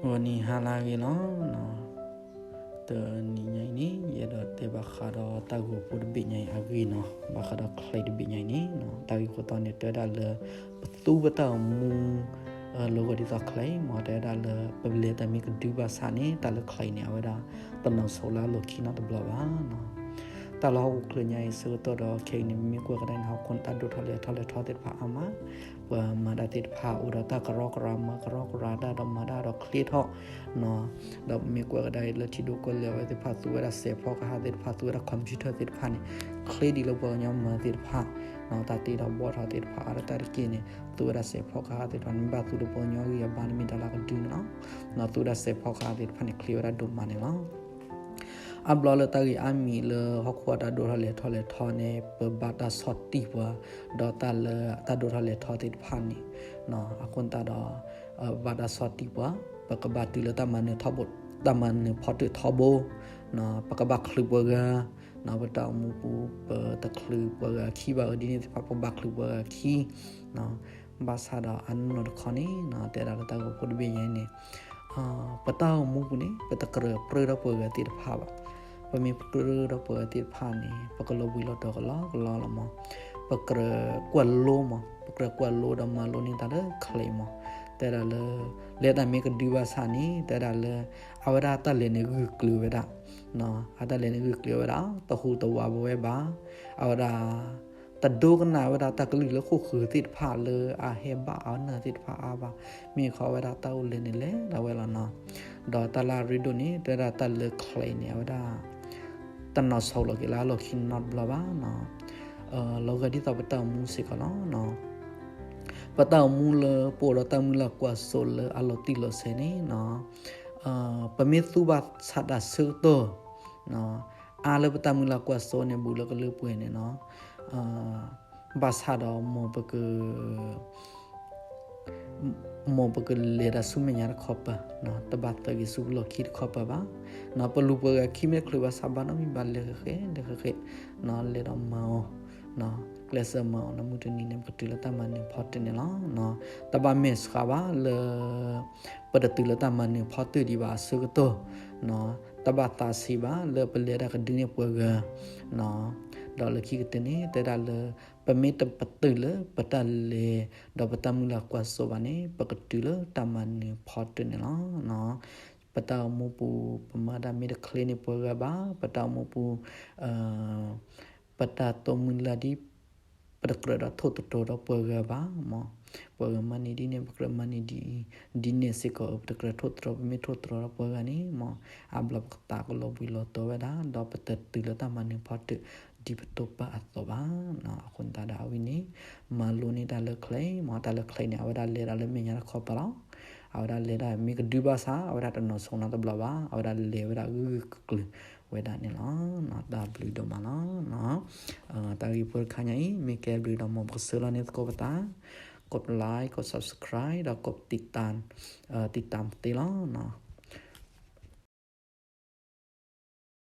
ဂီၤနံၤဟါလၢအဂ့ၤလီၤ. တနံၤညါအံၤန့ၣ် ယအဲၣ်ဒိးတဲဘၣ်ဃးဒီးတၢ်ဂီၤဖိတဘ့ၣ်ညါအံၤအဂ့ၢ်နီၤ, ဘၣ်ဃးဒီးချံးတဘ့ၣ်ညါအံၤန့ၣ် တၢ်ဂ့ၢ်ခိၣ်တီန့ၣ် တဲဝဲဒၣ်လၢ ပသူပတၢ်အိၣ်မူ လီၤဂာ်ဒ်သိးချံးမး, တဲဝဲဒၣ်လၢ ပလဲၤတၢ်မ့ၢ်ကဒုဘၣ်ဆၣ်န့ၣ် တၢ်လၢချံးန့ၣ် အဝဲဒၣ် တနီၤဆိးလၢအလီၢ်ခံနီတဘျီဘၣ်. တၢ်လၢဟီၣ်ခိၣ်ချၢညါအံၤအဆၢကတီၢ်ဒီး ခဲအံၤန့ၣ် မ့ၢ်ကွၢ်ကဒါန့ၣ် ဟီၣ်ခိၣ်န့ၣ် တၢ်ဒိၣ်ထီၣ်လဲၤထီၣ်လဲၤထီသ့ၣ်တဖၣ်အါမး, ပှၤမၤတၢ်သ့ၣ်တဖၣ် အိၣ်ဒီးတၢ်ကရီကရာ် မၤကရီကရာ်တၢ်ဒီးမၤတၢ်ဒီးချ့ထီၣ် ဒီးမ့ၢ်ကွၢ်ကဒါအံၤလၢထံဒိၣ်ကီၢ်လဲၢ်ဝဲသ့ၣ်တဖၣ် သူဝဲဒၣ်စဲးဖီကဟၣ်သ့ၣ်တဖၣ် သူဝဲဒၣ် computer သ့ၣ်တဖၣ်န့ၣ် ချ့ဒ်လၢပှၤကညီမၤသ့ၣ်တဖၣ် တၢ်တ့ထီၣ်ဘှီထီၣ်သ့ၣ်တဖၣ် အါဒၣ်တၢ်တက့ၢ်န့ၣ် သူဝဲဒၣ်စဲးဖီကဟၣ်သ့ၣ်တဖၣ်န့ၣ် မ့ၢ်ဘၣ်သူလၢပှၤကညီအဂံၢ်အဘါန့ၣ် မ့ၢ်တၢ်လၢကဒုန့ၣ်လီၤ. သူဝဲဒၣ်စဲးဖီကဟၣ်သ့ၣ်တဖၣ်န့ၣ် ချ့ဝဲဒၣ်ဒိၣ်မးန့ၣ်လီၤ. အါဘျီလၢတၢ်ဂ့ၢ်အါမံၤလၢဟီၣ်ခိၣ်အတၢ်ဒိၣ်ထီၣ်လဲၤထီၣ်လဲၤထီန့ၣ် ပဘၣ်တၢ်ဆီၣ်တံၢ်ပှၤ ဒီးတၢ်လၢတၢ်ဒိၣ်ထီၣ်လဲၤထီၣ်သ့ၣ်တဖၣ်န့ၣ် အဃိသတးဒီး ဘၣ်တၢ်ဆီၣ်တံၢ်ပှၤ ပကဘၣ်တုၤလၢတၢ်မၤနၢၤထီဘိ တၢ်မၤနၢၤဖီတၢၣ်ထီဘိ ပကဘၣ်ချုးပှၤဂၤ ပတၢ်အိၣ်မူပူၤ ပတချုးပှၤဂၤခံဘၣ်အဒ်န့ၣ်သ့ၣ်တဖၣ် ပဘၣ်ချုးပှၤဂၤခံ ဘၣ်ဆၣ်ဒီးအနီၢ်နီၢ်တခီန့ၣ် တဲဒၣ်လၢတၢ်ဂီၤဖိတဘ့ၣ်ညါအံၤန့ၣ် ပတၢ်အိၣ်မူပူၤန့ၣ် ပတကြၢးပြၢဒီးပှၤဂၤသ့ၣ်တဖၣ်ဘၣ်. ပမ့ၢ်ပြၢဒီးပှၤဂၤသ့ၣ်တဖၣ်န့ၣ် ပကလီၤဘှံးလီၤတီၤကလီကလီလီၤမး. ပကြၢးကွၢ်လိမး, ပကြၢးကွၢ်လိဒီးမၤလိန့ၢ်တၢ်လၢချံးမး. တဲဒၣ်လၢ လဲၤတၢ်မ့ၢ်ကဒုဘၣ်ဆၣ်န့ၣ် တဲဒၣ်လၢ အဝဲဒၣ်တၢ်လဲၤန့ၣ်ဂုာ်ကျုာ်ဝဲဒၣ် အတၢ်လဲၤန့ၣ်ဂုာ်ကျုာ်ဝဲဒၣ် တဟူးတဝးဘၣ်ဝဲဘၣ်. အဝဲဒၣ် တဒိကနၣ်ဝဲဒၣ်တၢ်ကလုၢ်လၢဟီၣ်ခိၣ်သ့ၣ်တဖၣ်လၢအဟဲဘၣ်အီၤနၢ်သ့ၣ်တဖၣ်အါဘၣ်. မ့ၢ်ခီဝဲဒၣ်တၢ်အိၣ်လဲၤန့ၣ်လဲၤဒၣ်ဝဲလီၤနီၤ. ဒီးတၢ်လၢအရ့ဒိၣ်န့ၣ် တဲဒၣ်တၢ်လၢချံးန့ၣ် အဝဲဒၣ် တနီၤဆိးလီၤက့ၤလၢအလီၢ်ခံနီတဘျီဘၣ်နီၤ. လီၤဂာ်ဒ်သိးပတၢ်အိၣ်မူစ့ၢ်ကီးလီၤ. ပတၢ်အိၣ်မူလၢပအိၣ်ဒီးတၢ်မုၢ်လၢ်ကွၢ်စိလၢအလီၤတံၢ်လီၤဆဲးန့ၣ်နီၤ ပမ့ၢ်သူဘၣ်ဆၣ်တၢ်ဆၢကတီၢ် အါလၢပတၢ်မုၢ်လၢ်ကွၢ်စိန့ၣ် ဘူးလၢကလၢပှဲၤန့ၣ်နီၤ ဘၣ်ဆၣ်ဒီး မ်ပကလဲၤတၢ်ဆူမဲာ်ညါတခီပၤ, တဘၣ်သၢဂ့ၤဆူပလီၢ်ခံတခီပၤဘၣ်. ပလူၤပှၤဂၤခံမ့ၢ်တချုးဘၣ်ဆၣ် ဘၣ်နီတမံၤဘၣ် လဲၤဃဲးဃဲး လဲၤဃဲးဃဲး, လဲၤဒီးမၤအီၤ, ကျဲးစၢးမၤအီၤ လၢမုၢ်တနံၤန့ၣ် ပကတုၤလၢတၢ်မၤနၢၤဖီတၢၣ်န့ၣ်လီၤ. တဘၣ်မဲာ်ဆှးဘၣ်လၢ ပတတုၤလၢတၢ်မၤနၢၤဖီတၢၣ်ဒံးဘၣ်အဆၢကတီၢ်, တဘၣ်သးဆံးဘၣ်လၢပလဲၤတၢ်ကဒုန့ၢ်ပှၤဂၤ, ဒီးလၢခံကတၢၢ်န့ၣ် တဲဒၣ်လၢ ပမ့ၢ်တပတုာ်လၢပတၢ်လဲၤ ဒီးပတၢ်မုၢ်လၢ်ကွၢ်စိဘၣ်န့ၣ် ပကတုၤလၢတၢ်မၤနၢၤဖီတၢၣ်န့ၣ်လီၤ. ပတၢ်အိၣ်မူပူၤ ပမၤတၢ်မ့ၢ်တချ့န့ၢ်ပှၤဂၤဘၣ်, ပတၢ်အိၣ်မူပူၤ ပတၢ်တိာ်မုၢ်လၢ်ဒ် ပတကြၢးဒီးထိၣ်သတြီၤဒီးပှၤဂၤဘၣ်မး, ပှၤဂၤမၤန့ၢ်ဒ်န့ၣ် ပကြၢးမၤန့ၢ်ဒ်အံၤ, ဒ်န့ၣ်စ့ၢ်ကီး ပတကြၢးထိၣ်သတြီၤ ပမ့ၢ်ထိၣ်သတြီၤဒီးပှၤဂၤန့ၣ်မး, အါဘျီပကသးကလီၤဘှံးလီၤတီၤဝဲဒၣ် ဒီးပတတုၤလၢတၢ်မၤနၢၤဖီတၢၣ် ဒ်ပတိာ်ပာ်အသိးဘၣ်. အဃိသတးဒီးအဝဲန့ၣ် မၤလိန့ၢ်တၢ်လၢချံးမး, တၢ်လၢချံးန့ၣ် အဝဲဒၣ်လဲၤဒၣ်လၢမဲာ်ညါတခီပၤလီၤ. အဝဲဒၣ်လဲၤဒၣ်မ့ၢ်ကဒုဘၣ်ဆၣ် အဝဲဒၣ်တနီၤဆိးနီတဘျီဘၣ်, အဝဲဒၣ်လဲၤဝဲဒၣ်ဂုာ်ဂုာ်ကျုာ်ကျုာ်ဝဲဒၣ်န့ၣ်လီၤ. တၢ်ဘျုးဒိၣ်မးလီၤ. တၢ်ဂ့ၢ်ဖိတခါညါအံၤ မ့ၢ်ကဲဘျုးဒီး မ်ပကဆှၢလီၤန့ၢ်သကိးပသး, ကိး like ကိး subscribe ဒီးကိး တံတၢ် တံတၢ်မသ့လီၤ.